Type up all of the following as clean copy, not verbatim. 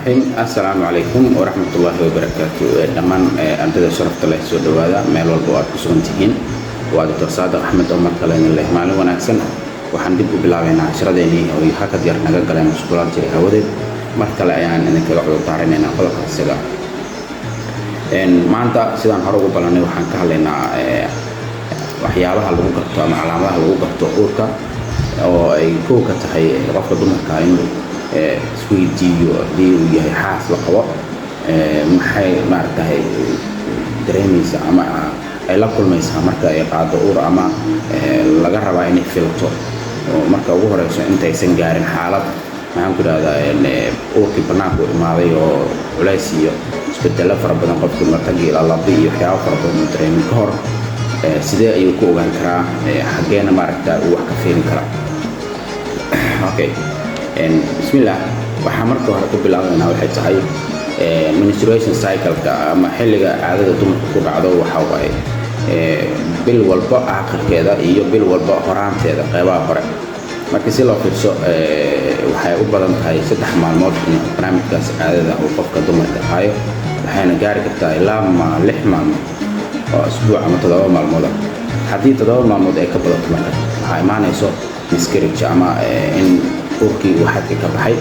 Raxiim. Assalaamu calaykum waraxmatullaahi wabarakaatu. Dhammaan ardayda sharafta leh, soo dhowaada meel walba oo aad ku sugan tihiin. Waa Doctor Saadiq Axmed oo mar kale idin leh maalin wanaagsan. Waxaan dib u bilaabaynaa casharadeenii oo hakad yar naga galeen mashquulaad jiray hawadeed. Mar kale ayaan idinkaga cudur daarinaynaa qodobka isaga. Maanta, sidaan hore ugu ballanay, waxaan ka hadlaynaa waxyaabaha lagu garto ama calaamadaha lagu garto uurka, oo ay kow ka tahay qofka dumarka inuu isweydiiyo haddii uu yahay xaas la qabo, maxay maaragtahay dareemaysa ama ay la kulmaysaa marka ay qaado uur ama laga rabaa inay filato, oo marka ugu horeyso intaysan gaarin xaalad, maxaan ku idhahdaa, uurkii bannaanka u imaaday oo culays iyo isbedelo fara badan, qofkii matag iyo lalabi iyo waxyaabo fara badan uu dareemin ka hor, sidee ayuu ku ogaan karaa, xaggeena maaragta uu wax ka fiirin karaa? Okay, bismillah. Waxaa marka hore ku bilaabaynaa waxay tahay menstruation cycle-ka ama xilliga caadada dumarka ku dhacdo. Waxa waaye bil walba aakhirkeeda iyo bil walba horaanteeda, qeybaha hore. Marka si loo fiirso, waxay u badan tahay 3 maalmood in barnaamijkaas caadada uu qofka dumarka hayo, waxayna gaari kartaa ilaa 6 maalmood oo isbuuc ama 7 maalmood ah. Haddii 7 maalmood ay ka badato, marka waxaa imaanayso miscarriage ama in uurkii uu xadka ka baxay,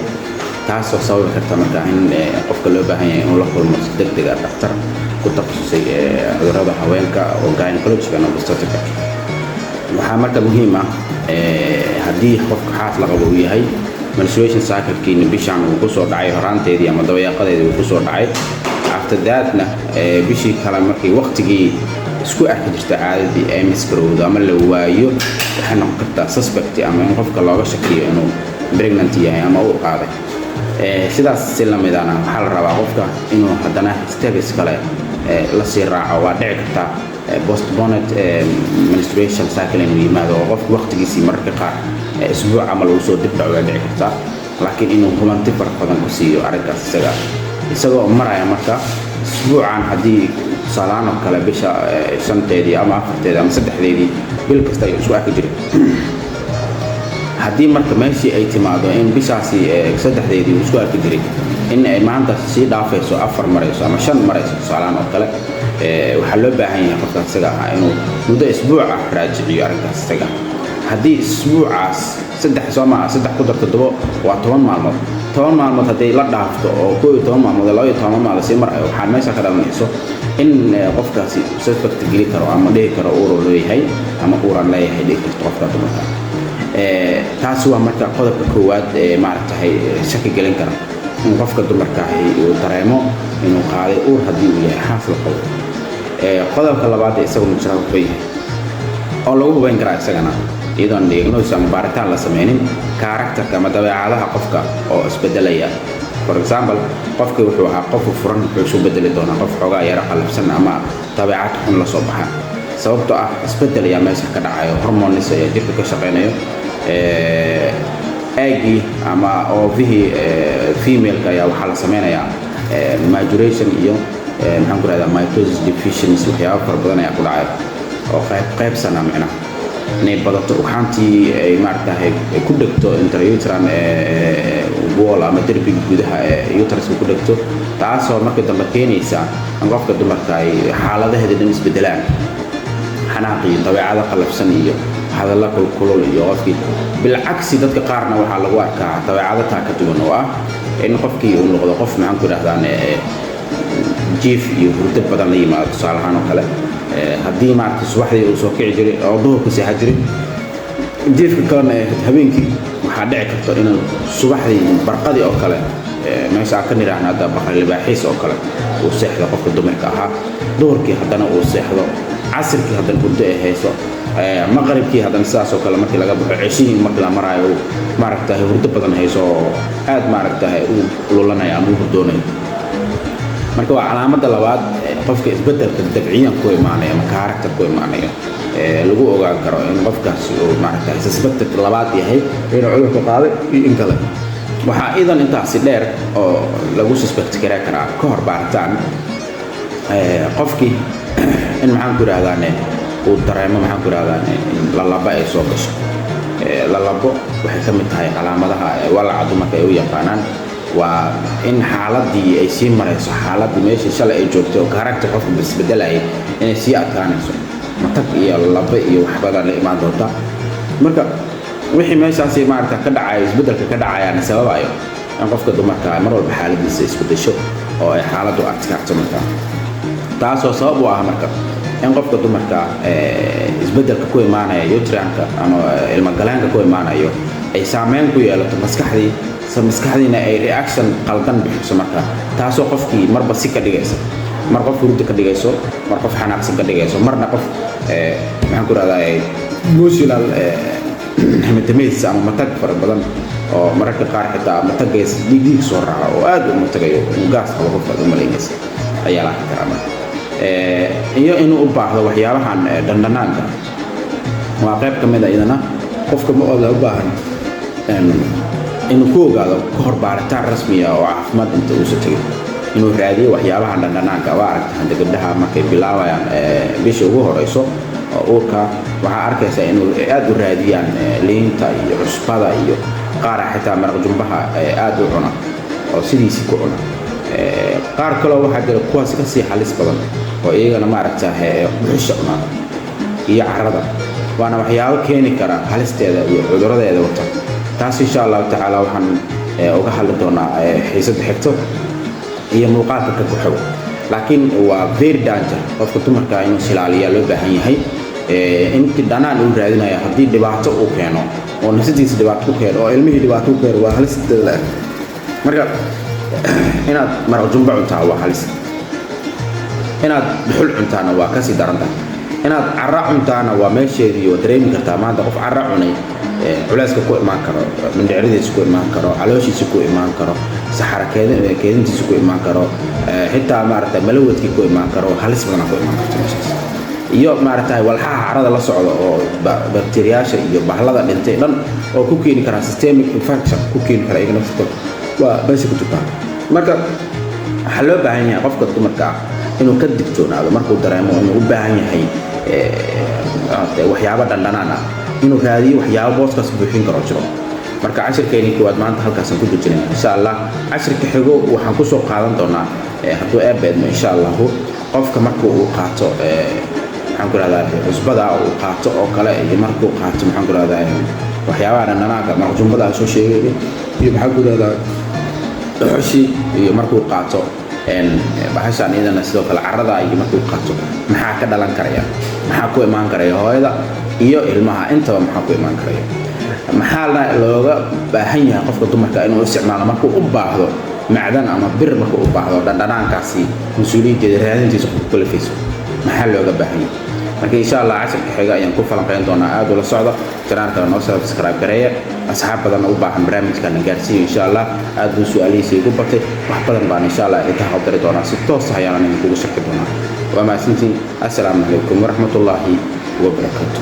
taasoo sababi karta marka in qofka loo baahan yahay inuu la kulmo si deg deg ah dhaktar ku takhasusay cudurrada haweenka oo gynecologiga and obstetrica. Waxaa marka muhiim ah, haddii qofka xaas la qabo uu yahay, menstruation cycle-kiina bishaan uu kusoo dhacay horaanteedii ama dabayaaqadeedii uu kusoo dhacay, after that-na bishii kale markii waqtigii isku arki jirta caadadii ay misgarowdo ama la waayo, waxay noqon kartaa suspect ama in qofka looga shakiyo inuu pregnant yahay ama uu qaaday. Sidaas si lamidana waxaa la rabaa qofka inuu haddana steps kale lasii raaco. Waa dhici kartaa postponed menstruation cycle inuu yimaado oo qofka waqtigiisii mararka qaar isbuuc camal uu soo dib dhaco, waa dhici kartaa, laakiin inuu hubanti fara badan ku siiyo arrinkaas isaga, isagoo maraya marka isbuucan. Haddii tusaalahaan oo kale bisha shanteedii ama afarteedii ama saddexdeedii bil kasta ayuu isku arki jiray, haddii marka meeshii ay timaado in bishaasi saddexdeedii uu isku arki jiray in ay maanta sii dhaafayso, afar marayso ama shan marayso tusaalahaan oo kale, waxaa loo baahan yahay qofka isaga ahaa inuu muddo isbuuc ah raajiciyo arrinkaas isaga. Haddii isbuucaas saddex soo maaha, saddex ku dar toddobo waa 10 maalmood. 10 maalmood hadday la dhaafto oo 11 maalmood, 12 maalmood sii marayo, waxaa meesha ka dhalanayso in qofkaasi suspect geli karo ama dhihi karo uuruu leeyahay ama uuraan leeyahay dhihi karto qofka dumarka. Taasi waa marka qodobka koowaad ee maaragtahay shaki gelin kara in qofka dumarka ahi uu dareemo inuu qaaday uur haddii uu yahay xaas la qabo. Qodobka labaad ee isaguna jira wuxuu yahay oo lagu hubayn karaa isagana iyadoon diagnosis ama baaritaan la sameynin, character-ka ama dabeecadaha qofka oo isbedelaya. For example, qofkii wuxuu ahaa qof furan, wuxuu isu bedeli doonaa qof xoogaa yaro qallafsan ama dabeecad xun la soo baxa, sababtoo ah isbedel ayaa meesha ka dhacayo, hormones ayaa jirka ka shaqeynayo, eegii ama ovary-hii female-ka ayaa waxaa la sameynayaa maturation iyo, maxaan ku rahdaa, mitosis deficiency. Waxyaabo fara badan ayaa ku dhacay oo qayb qaybsana, micnaha inay badato ugxaantii ay maaragtahay ay ku dhegto intrauterine wall ama derbiga gudaha ee uteruska ku dhegto, taasoo marka dambe keenaysa in qofka dumarka ay xaaladaheeda dhan isbedelaan, xanaaq iyo dabeecado qallafsan iyo hadallo kulkulul iyo qofkii. Bilcagsi, dadka qaarna waxaa lagu arkaa dabeecado taa ka duwan, oo ah in qofkii uu noqdo qof, maxaan ku idhahdaan, jiif iyo hurdo badan la yimaado. Tusaale ahaan oo kale, haddii maaragtay subaxdii uu soo kici jiray oo duhurka seexan jiray, jiifka kalena habeenkii, waxaa dhici karto inuu subaxdii barqadii oo kale, meesha aan ka nidhaahno hadda baqri libaaxiis oo kale, uu seexdo qofka dumarka ahaa, duhurkii haddana uu seexdo, casirkii haddana hurdo ay hayso, maqribkii haddana sidaas oo kale, markii laga baxo ceshihii markii la maraayo, maaragtahay hurdo badan hayso oo aad maaragtahay u lulanayo ama u hurdoonayo. Marka waa calaamadda labaad, qofka isbeddelka dabciyan ku imaanayo ama character ku imaanayo lagu ogaan karo in qofkaasi uu maaragtahay suspected labaad yahay inuu cudurka qaaday iyo in kale. Waxaa idan intaasi dheer oo lagu suspect garaa karaa ka hor baaritaan qofkii in, maxaan ku idhahdaane, uu dareemo, maxaan ku idhahdaane, in lalaba ay soo gasho. Lalabo waxay ka mid tahay calaamadaha walaca dumarka ay u yaqaanaan. Waa in xaaladii ay sii marayso, xaaladii meeshii shalay ay joogtay oo character qofka isbedelayay inay sii adkaanayso, matag iyo laba iyo waxbadan la imaan doonta. Marka wixii meeshaasi maaragta ka dhacayo, isbedelka ka dhacayaana sababayo in qofka dumarka mar walba xaaladiisa isbedesho oo ay xaaladdu adkaato. Marka taasoo sabab u ah marka in qofka dumarka isbedelka ku imaanaya uterine-ka ama ilmagaleenka ku imaanayo ay saameyn ku yeelato maskaxdii, maskaxdiina ay reaction qaldan bixiso. Marka taasoo qofkii marba si ka dhigaysa, mar qof hurda ka dhigayso, mar qof xanaaqsan ka dhigayso, marna qof, maxaan ku rahdaa, emotional hematemesis ama matag fara badan oo mararka qaar xitaa matagays dhiig soo raaca oo aad u matagayo, uu gaas qabo qofka aad u malaynaysa ayaa la arki karaa. Marka iyo inuu u baahdo waxyaabahan dhandhanaanka waa qayb ka mid a iyadana qofka ma ooda u baahan inuu ku ogaado ka hor baaritaan rasmiya oo caafimaad inta uusa tegin, inuu raadiyo waxyaabahan dhandhanaanka. Waa aragta hadda gabdhaha markay bilaabayaan bisha ugu horeyso oo uurka, waxaa arkaysaa inuu aad u raadiyaan liinta iyo cusbada iyo qaara xitaa maraq jumbaha aad u cuna oo sidiisii ku cuna. Qaar kaloo waxaa jira kuwaas ka sii halis badan oo iyagana maaragta dhuxusha cuna iyo carrada, waana waxyaabo keeni kara halisteeda iyo cuduradeeda wata. Taas insha Allahu tacaala waxaan uga hadli doonaa xiisadda xigto iyo muuqaalka ka ku xigo, laakiin waa very danger. Qofka dumarka inuu silaaliyaa loo baahan yahay intii dhanaan uu raadinayo. Haddii dhibaato uu keeno oo nafsadiisa dhibaato ku keeno oo ilmihii dhibaato ku keeno, waa halisteeda. Marka inaad maraq jumbo cuntaa waa halis, inaad dhuxul cuntaana waa kasii darantahay, inaad carra cuntaana waa meesheedii. Waa dareemi kartaa maanta qof carra cunay culeyska ku imaan karo, mindhiciradiisa ku imaan karo, calooshiisa ku imaan karo, saxara keedintiisa ku imaan karo, xitaa maaragtay malawadkii ku imaan karo. Halis badanaa ku imaan karto meeshaas iyo maaragtay walxaha carrada la socda oo bakteriyaasha iyo bahlada dhintay dhan oo ku keeni karaa systemic infection ku keeni kara iyagana waa meesha ku jirtaa. Marka waxaa loo baahan yahay qofka dumarka ah inuu ka digtoonaado markuu dareemo inuu u baahan yahay waxyaabo dhandhanaan ah, inuu raadiyo waxyaabo booskaas buuxin karo jiro. Marka cashirkeeni koowaad maanta halkaasaan ku joojinayna. Insha Allah cashirka xigo waxaan kusoo qaadan doonaa, hadduu Eebbe idmo, insha Allahu, qofka marka uu qaato, maxaan ku rahdaa, cusbada uu qaato oo kale iyo markuu qaato, maxaan ku rahdaa, waxyaabaha dhandhanaanka, maraq jumbada aan soo sheegayay iyo, maxaan ku rahdaa, dhuxushii iyo markuu qaato bahashaan iyadana sidoo kale carrada iyo markuu qaato, maxaa ka dhalan karaya, maxaa ku imaan karaya hooyada iyo ilmaha intaba, maxaa ku imaan karaya, maxaana looga baahan yahay qofka dumarka inuu isticmaalo markuu u baahdo macdan ama bir, markuu u baahdo dhandhanaankaasi mas-uuliyaddeeda raadintiisa qofku kalafayso, maxaa looga baahan yahay. Marka insha Allah cashirka xiga ayaan ku falanqayn doonaa. Aad ula socda channel-kana, noo subscribe gareeya, asxaab badan u baahan barnaamijkana gaarsiiyo insha Allah. Aad buu su-aalihiisa igu batay, wax badan baan insha Allah idinka qabdari doonaa, si toos ah ayaan idinkugu sharxi doonaa. Waa mahadsantiin. Assalaamu calaykum waraxmatullaahi wabarakaatu.